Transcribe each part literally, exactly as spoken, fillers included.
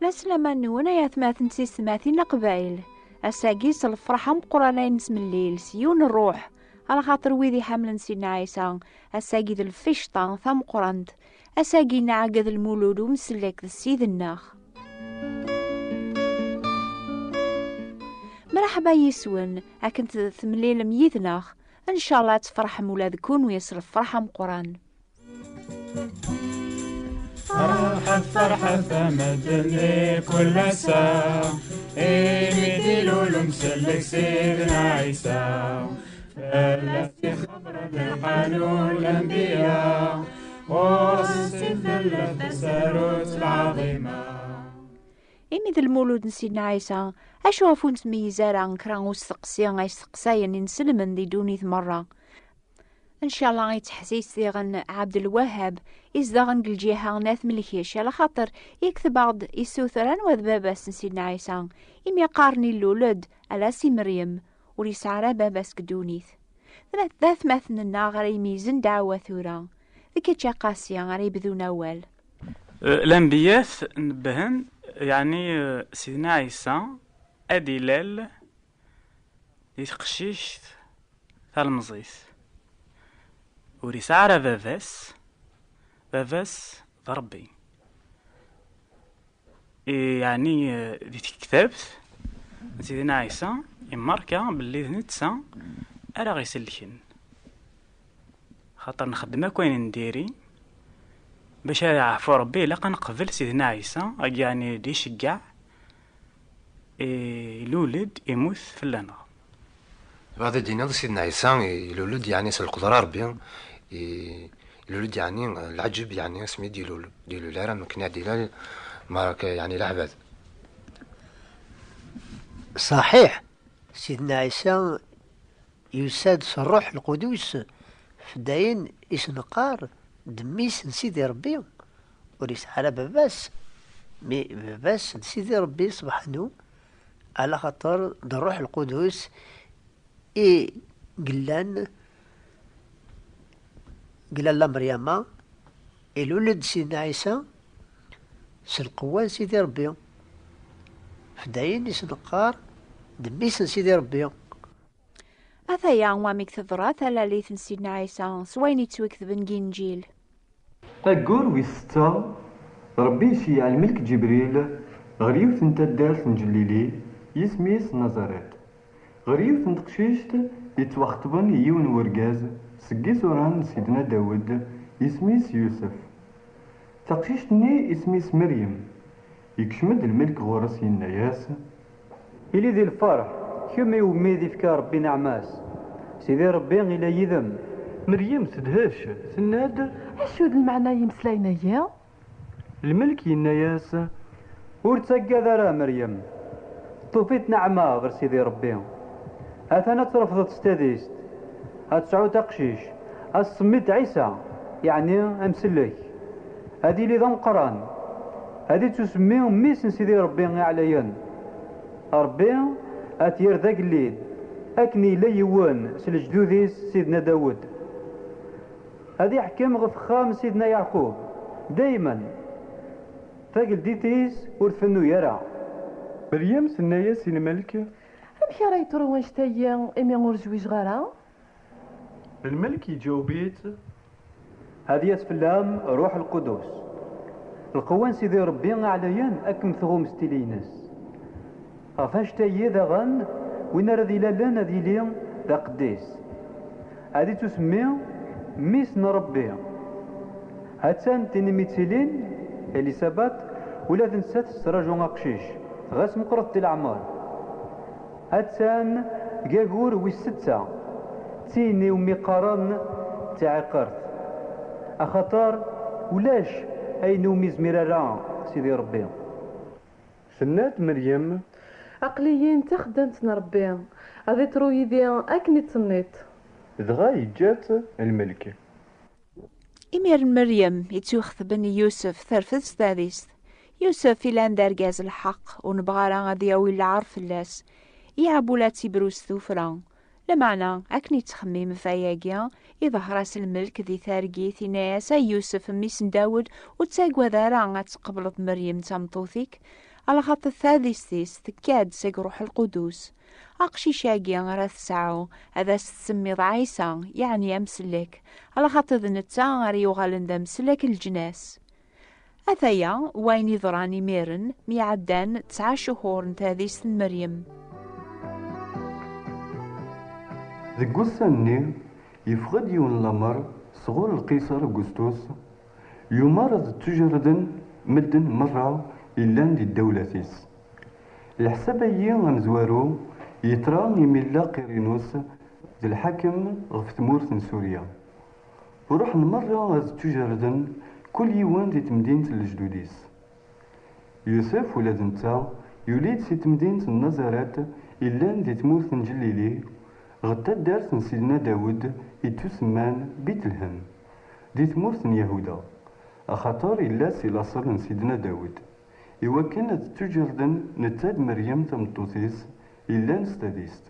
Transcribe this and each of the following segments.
Aslama-nwen ay atmaten d tisetmatin Leqbayel. Ass-agi s lferḥ ameqqran ay nesmellil s yiwen n ṛṛuḥ, alaxaṭer wid iḥemmlen Sidna Ɛisa, ass-agi d lficṭa tameqqrant, ass-agi nɛegged Lmulud umsellek d Ssid-nneɣ. Mreḥba yis-wen, akken t-, temlilem yid-neɣ, ncallah ad tferḥem ula d kunwi s lferḥ ameqqran. Ferḥet, ferḥet a medden di kul ass-a, imi d-ilul umsellek Sidna Ɛisa. Fell-as i xebbren lḥanun lanbiya, ɣur-sen tella tasarut lɛaḍima. Imi d Lmulud n Sidna Ɛisa, acu ɣef ur nettmeyyiz ara kra n usteqsi ay steqsayen inselmen di ddunit merra? Ncallah yettḥessis diɣen Ɛebdelwahab, izedɣen deg lǧiha n At Melkic, alaxaṭer yekteb-aɣ-d, yessuter anwa d baba-s n Sidna Ɛisa, imi qqaren ilul-d ala si Meryem, ur yesɛi ara baba-s deg ddunit. D at-, d atmaten-nneɣ ara imeyyzen ddeɛwa tura. D kečč a Qasi ara yebdun awal. Eh, Lanbiyat nebbhen, yeɛni, eh, Sidna Ɛisa ad ilal di teqcict talemẓit. Ur yesɛi ara baba-s, baba-s d Ṛebbi. I, yeɛni, eh, di tektabt n Sidna Ɛisa, imerka belli d netta ara ɣ-isellken. Xaṭer nxeddem akk ayen n diri, bac ad yeɛfu Ṛebbi, ilaq ad neqbel Sidna Ɛisa, agi yeɛni d-iceggeɛ, ilul-d, imut fell-aneɣ. Tebɣiḍ ad d-tiniḍ Sidna Ɛisa ilul-d, yeɛni s lqedra n Ṛebbi, i-, ilul-d, yeɛni, leɛǧeb, yeɛni asmi d-ilul, d-ilul ara, mekken ad d-ilal, meṛṛa, yeɛni, leɛbad. Ṣaḥiḥ, Sidna Ɛisa yusa-d s Ṛṛuḥ Lqudus, f dayen i s-neqqar d mmi-s n Sidi Ṛebbi, ur yesɛi ara baba-s, mi baba-s d Sidi Ṛebbi subḥanu, alaxaṭer d Ṛṛuḥ Lqudus i yellan deg lalla Meryama, ilul-d Sidna Ɛisa s lqewwa n Sidi Ṛebbi, f dayen i s-neqqar d mmi-s n Sidi Ṛebbi. Ataya wamek teḍra talalit n Sidna Ɛisa s wayen yettwaketben deg Inǧil. Aggur wis setta, Ṛebbi iceyyeɛ lmelk Ǧibril ɣer yiwet n taddart n Ǧellili, yisem-is Nazaret, ɣer yiwet n teqcict yettwaxeṭben i yiwen n urgaz seg isura n Sidna Dawed, yisem-is Yusef. Taqcict-nni isem-is Meryem. Yekcem-d lmelk ɣur-s, yenna-yas: Ili di lferḥ, kemm iwumi d-ifka Ṛebbi nneɛma-s. Sidi Ṛebbi ila yid-m. Meryem tedhec, tenna-d: Acu d lmeɛna n yimeslayen-agi? Lmelk yenna-yas: Ur ttaggad ara a Meryem, teṭṭuf-it nneɛma ɣer Sidi Ṛebbi. Atan ad trefdeḍ s tadist, ad tesɛuḍ aqcic, ad s-tsemmiḍ Ɛisa, yeɛni amsellek. Ad yili d ameqqran, ad ittusemmi mmi-s n Sidi Ṛebbi iɛlayen. Ṛebbi ad t-yerr d agellid, akken yella yiwen s lejdud-is Sidna Dawed. Ad iḥkem ɣef uxxam Sidna Yeɛqub daymen, tageldit-is ur tfennu ara. Meryem tenna-yas i lmelk: Amek ara yeḍru wannect-agi imi ur zwiǧeɣ ara? Lmelk iǧaweb-itt: Ad yas fell-am Ṛuḥ Lqudus. Lqewwa n Sidi Ṛebbi ɛlayen ad kem-tɣum s tili-ines. Ɣef wannect-agi daɣen, win ara d-ilalen ad yili d aqeddis. Ad ittusemmi mmi-s n Ṛebbi. Hattan tin imi ttilin, Elisabet, ula d nettat tettraǧu aqcic, ɣas meqqret di leɛmer. Hattan deg aggur wis setta, d tin iwumi qqaren d tiɛiqert, axaṭer ulac ayen umi yezmir ara Sidi Ṛebbi. Tenna-d Meryem: Aql-iyi d taxeddamt n Ṛebbi, ad iḍru yid-i akken i d-tenniḍ. Dɣa yeǧǧa-tt lmelk. Imiren Meryem i tt-ixeṭben i Yusef terfed s tadist. Yusef ilan d argaz lḥeqq, ur nebɣa ara ad yawi lɛar fell-as. Yeɛbula d tibrust tuffra. Lameɛna, akken i ttxemmim ɣef wayagi, iḍher-as lmelk di targit, yenna-yas: Ay Yusef, mmi-s n Dawed, ur ttaggad ara ad tqebleḍ Meryem d tameṭṭut-ik, Alaxaṭer tadist-is tekka-d seg Ṛuḥ Lqudus. Aqcic-agi ara tesɛu, ad as-tsemmiḍ Ɛisa, yeɛni amsellek, alaxaṭer d netta ara yuɣalen d amsellek n leǧnas. Ataya wayen yeḍran imiren mi ɛeddan tesɛa ccuhur n tadist n Meryem. Deg wussan-nni, yeffeɣ-d yiwen n lamer sɣur Lqisar Agustus, yumer ad ttujerden medden merra yellan di ddawlat-is. Leḥsab-agi amezwaru yetra imi yella Qirinus d lḥakem ɣef tmurt n Surya. Ruḥen merra ad ttujerden, kul yiwen di temdint n lejdud-is. Yusef ula d netta yuli-d si temdint n Nazaret yellan di tmurt n Ǧlili, ɣer taddart n Sidna Dawed ittusemman Bitlhem, di tmurt n Yahuda, axaṭer yella si laṣel n Sidna Dawed, iwakken ad ttujerden netta d Meryem tameṭṭut-is yellan s tadist.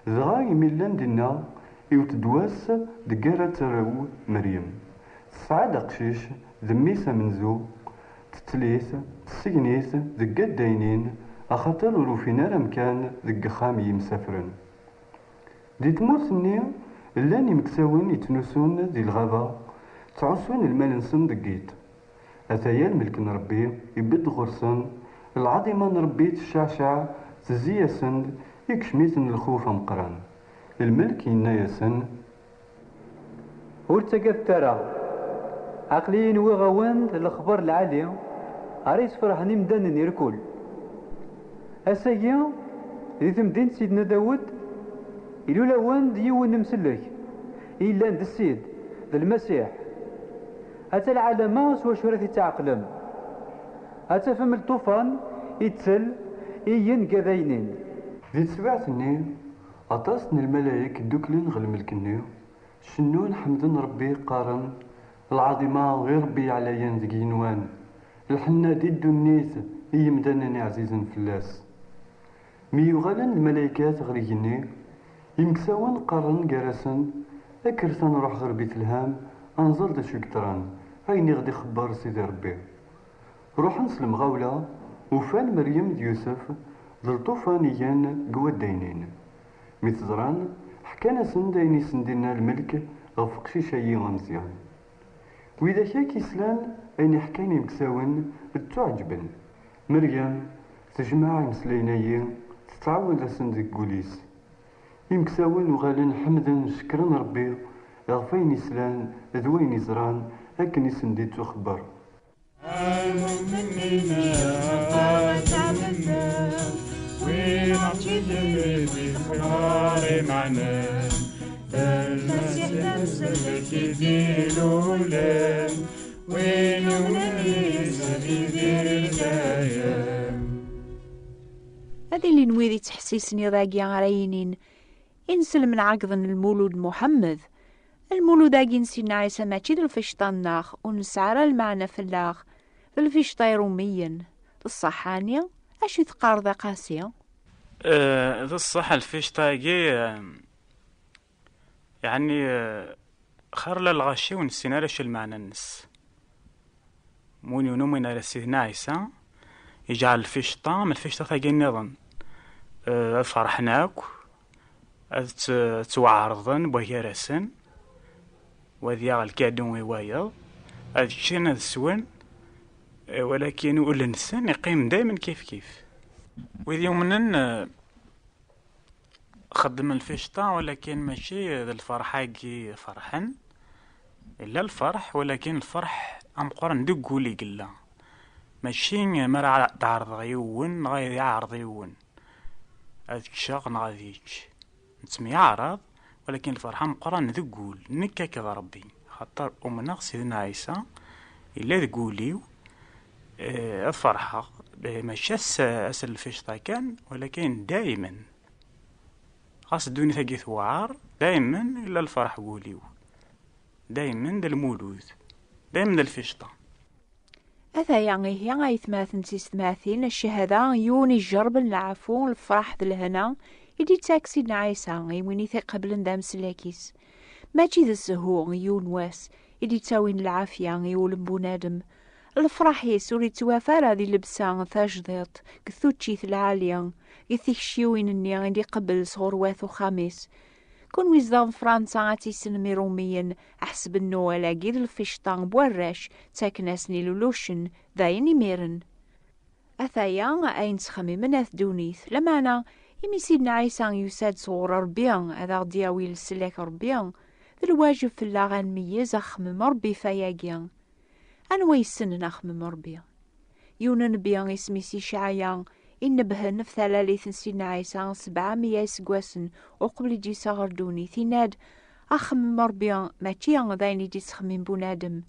Dɣa imi llan dinna, iwet-d wass deg ara terrew Meryem. Tesɛa-d aqcic d mmi-s amenzu, tettlet, tessegen-it deg addaynin, axaṭer ur ufin ara amkan deg uxxam n yimsafren. Di tmurt-nni, llan imeksawen yettnusun di lɣaba, ttɛussun lmal-nsen deg yiḍ. Ataya lmelk n Ṛebbi ibedd ɣur-sen, lɛaḍima n Ṛebbi tecceɛceɛ, tezzi-yasen-d, ikcem-iten lxuf ameqqran. Lmelk yenna-yasen: Ur ttagadet ara. Aql-iyi nwiɣ-awen-d lexber lɛali ara yesferḥen imdanen irkul. Ass-agi, di temdint Sidna Dawed, ilul-awen-d yiwen n umsellek, i yellan d Ssid, d Lmasiḥ. Atta lɛalama s wacu ara t-id-tɛeqlem. Ad tafem lṭufan, ittel, igen deg addaynin. Di teswiɛt-nni, aṭas n lmalayek dduklen ɣer lmelk-nni, cennun ḥemden Ṛebbi, qqaren: Lɛaḍima i Ṛebbi yeɛlayen deg yigenwan, lḥenna di ddunit i yimdanen iɛzizen fell-as. Mi yuɣalen lmalaykat ɣer igenni, imeksawen qqaren gar-asen: Kkret ad nruḥ ɣer Bitleham, ad nẓer d acu yeḍran, ayen i ɣ-d-ixebber Sidi Ṛebbi. Ruḥen s lemɣawla, ufan Meryem d Yusef d lṭufan igen deg waddaynin. Mi t-ẓran, ḥkan-asen-d ayen i sen-d-inna lmelk ɣef uqcic-agi ameẓyan. Widak akk islan ayen i ḥkan imeksawen ttuɛeǧben. Meryem tejmeɛ imeslayen-agi, tettɛawad-asen deg wul-is. Imeksawen uɣalen ḥemden, cekkren Ṛebbi ɣef wayen i slan d wayen i ẓran akken i sen-d-ittuxebber. Am umennina ad amnen, win aɣ-tt-id-yemli di tmeɣra imeɛnen, d Lmasiḥ d amsellek i d-ilulen, win yumnen yis ad yidir i dayem. Ad ilin wid ittḥessisen iḍ-agi ara yinin: Inselmen ɛeggḍen Lmulud Muḥemmed. Lmulud-agi n Sidna Ɛisa mačči d lficṭa-nneɣ, ur nesɛi ara lmeɛna fell-aɣ. D lficṭa iṛumiyen. D ṣṣeḥ ɛni? Acu i teqqareḍ a Qasi? Eh, d ṣṣeḥ, lficṭa-agi, eh, yeɛni, eh, xir la lɣaci ur nessin ara acu lmeɛna-nnes. Win ur numin ara Sidna Ɛisa, iǧɛel lficṭa am lficṭa-tagi nniḍen, eh, ad ferḥen akk, ad tt-, ttwaɛerḍen wagar-asen, u ad yaɣ lkadu i wayeḍ, ad ččen, ad swen, eh, walakin ul-nsen iqqim daymen kif kif. Wid yumnen, eh, xeddmen lficṭa, walakin mačči d lferḥ-agi ferḥen. Yella lferḥ, walakin lferḥ ameqqran deg wul i yella. Mačči mi ara d-ɛerḍeɣ yiwen, neɣ ad iɛerḍ yiwen. Ad ččeɣ, neɣ ad yečč. Nettemyeɛraḍ, walakin lferḥ ameqqran deg wul, nekk akked Ṛebbi. Xaṭer umneɣ Sidna Ɛisa, yella deg wul-iw, eh, ad ferḥeɣ, eh, mačči ass, ass n lficṭa kan, walakin daymen. Ɣas ddunit-agi tewɛer, daymen yella lferḥ deg wul-iw. Daymen d lmulud, daymen d lficṭa. Ataya ihi, aytmaten d tisetmatin, ccahada n yiwen ijerrben leɛfu, lferḥ d lehna i d-ittak Sidna Ɛisa i win i t-iqeblen d amsellek-is. Mačči d ssehhu n yiwen wass i d-ittawin lɛafya i wul n bunadem, Lefraḥ-is ur ittwafa ara di llebsa tajdiṭ, deg tuččit lɛali, deg tikciwin-nni i d-iqebbel sɣur wat uxxam-is. Kunwi zdaɣ n Fransa ad tissnem Iṛumiyen, ḥesben Nuwal-agi d lficṭa n warrac, ttaken-asen ilulucen, d ayen imiren. Ataya ayen ttxemmimen at ddunit, lameɛna imi Sidna Ɛisa yusa-d sɣur Ṛebbi ad aɣ-d-yawi leslak Ṛebbi, d lwajeb fell-aɣ ad nmeyyez axemmem Ṛebbi f ayagi. Anwa yessnen axemmem Ṛebbi? Yiwen n nnbi isem-is Icɛaya, inebbhen ɣef talalit n Sidna Ɛisa sebɛa meyya iseggasen uqbel i d-yusa ɣer ddunit, yenna-d: "Axemmem Ṛebbi mačči d ayen i d-ittxemmim bunadem."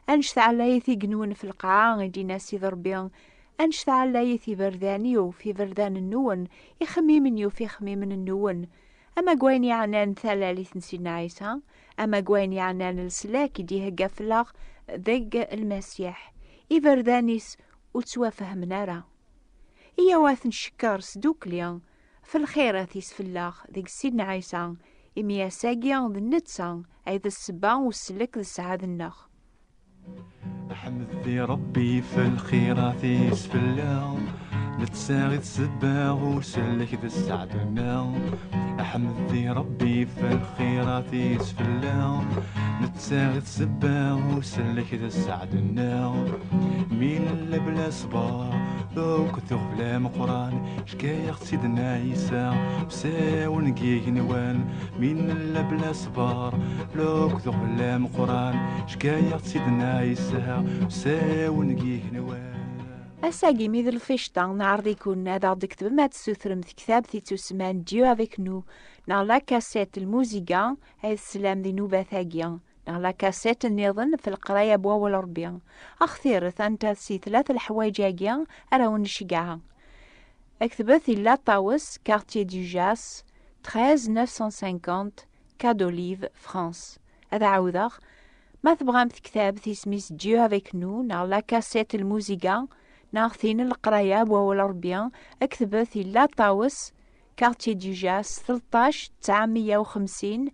"Annect ɛlayit igenwen f lqaɛa," i d-yenna Sidi Ṛebbi, "annect ɛlayit iberdan-iw f iberdan-nwen, ixemmimen-iw f ixemmimen-nwen." Ama deg wayen yeɛnan talalit n Sidna Ɛisa, ama deg wayen yeɛnan leslak i d-ihegga fell-aɣ deg Lmasiḥ, iberdan-is ur ttwafehmen ara. Iyyaw ad t-ncekker s dukli f lxirat-is fell-aɣ deg Sidna Ɛisa, imi ass-agi d netta ay d ssebba n uslek d sseɛd-nneɣ. Ḥmed di Ṛebbi f lxirat-is fell-aɣ, netta i d ssebba n uslek d sseɛd-nneɣ. Ḥmed di Ṛebbi f lxirat-is fell-aɣ, netta i d ssebba n uslek d sseɛd-nneɣ. Mi nella bla ṣṣber, akked uɣbel ameqqran, yefka-yaɣ-tt-id Ɛisa, usawen n yigenwan. Mi nella bla ṣṣber, akked uɣbel ameqqran, yefka-yaɣ-tt-id Ɛisa, usawen n yigenwan. Ass-agi mi d lficṭa, neɛreḍ-iken ad aɣ-d-tektbem ad tessutrem tektabt ittusemman Dieu avec nous, neɣ la cassette Lmuziga, ay teslam di nnubat-agi, neɣ la cassette nniḍen f leqraya n wawal Ṛebbi. Axtiret anta si tlata leḥwayeǧ-agi ara wen-nceggeɛ. Aktbet i Illa Ṭawes, quartier du Jas, treize neuf cent cinquante, Quai d'Olive, France. Ad ɛawdeɣ, ma tebɣam tektabt isem-is Dieu avec nous, neɣ la cassette Lmuziga, neɣ tin n leqraya n wawal Ṛebbi, aktbet i Illa Ṭawes, quartier du Jas, tleṭṭac tesɛa meyya u xemsin,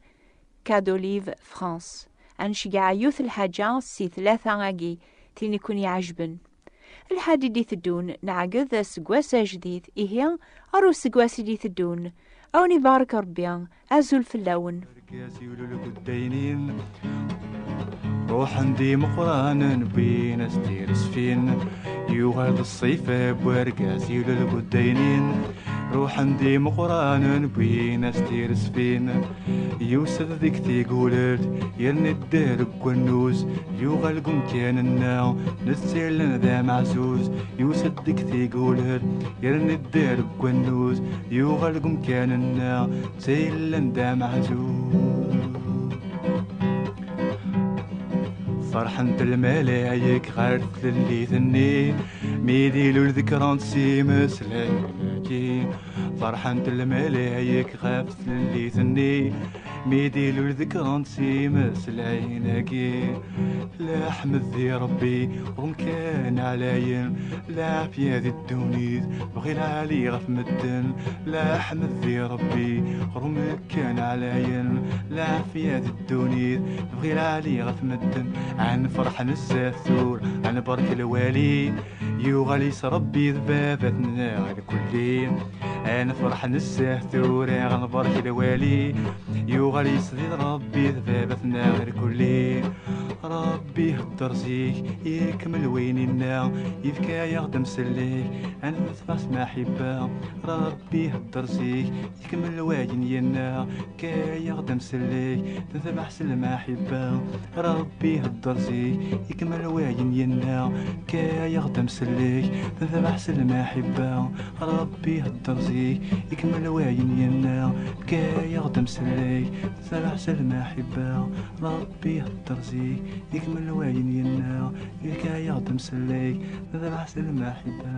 Quai d'Olive, France. Ad nceggeɛ yiwet lḥaǧa si tlata-agi, tin i ken-iɛejben. Lḥad i d-iteddun, neɛged aseggas ajdid, ihi, ar useggas i d-iteddun. A wen-ibarek Ṛebbi, azul fell-awen. Argaz yulel deg uddaynin, ruḥen-d imeqqranen, wwin-as tiresfin. Yuɣal d ṣṣif n wergaz yulel deg uddaynin, ruḥen-d imeqqranen, wwin-as tiresfin. Yusa-d deg tigulelt, yerna idder deg wannuz, yuɣal deg umkan-nneɣ, netta yellan d ameɛzuz. Yusa-d deg tigulelt, yerna idder deg wannuz, yuɣal deg umkan-nneɣ, netta yellan d ameɛzuz. Ferḥent lmalayek ɣer tlellit-nni, mi d-ilul deg kra n tmeslayin-agi. Ferḥent lmalayek ɣef tlellit-nni, mi d-ilul deg kra n tmeslayin-agi. Leḥmed di Ṛebbi, ɣer umkan ɛlayen, lɛafya di ddunit, bɣi lɛali ɣef medden. Leḥmed di Ṛebbi, ɣer umkan ɛlayen, lɛafya di ddunit, bɣi lɛali ɣef medden. Ad nefreḥ nezzeh tura, ad nbarek lwali, yuɣal-is Ṛebbi d baba-tneɣ irkelli. Ad nefreḥ nezzeh tura, ad nbarek lwali, yuɣal-is d Ṛebbi d baba-tneɣ irkelli. Ṛebbi ihedder zik, ikemmel wayen inna, yefka-yaɣ-d amsellek, ad netbeɛ s lmaḥibba. Ṛebbi ihedder zik, ikemmel wayen yenna, yefka-yaɣ-d amsellek, ad netbeɛ s lmaḥibba. Ṛebbi ihedder zik, ikemmel wayen yenna, yefka-yaɣ-d amsellek, ad netbeɛ s lmaḥibba. Ṛebbi ihedder zik, ikemmel wayen yenna, yefka-yaɣ-d amsellek, ad netbeɛ s lmaḥibba. Ṛebbi ihedder zik, ikemmel wayen yenna, yefka-yaɣ-d amsellek, ad netbeɛ s lmaḥibba.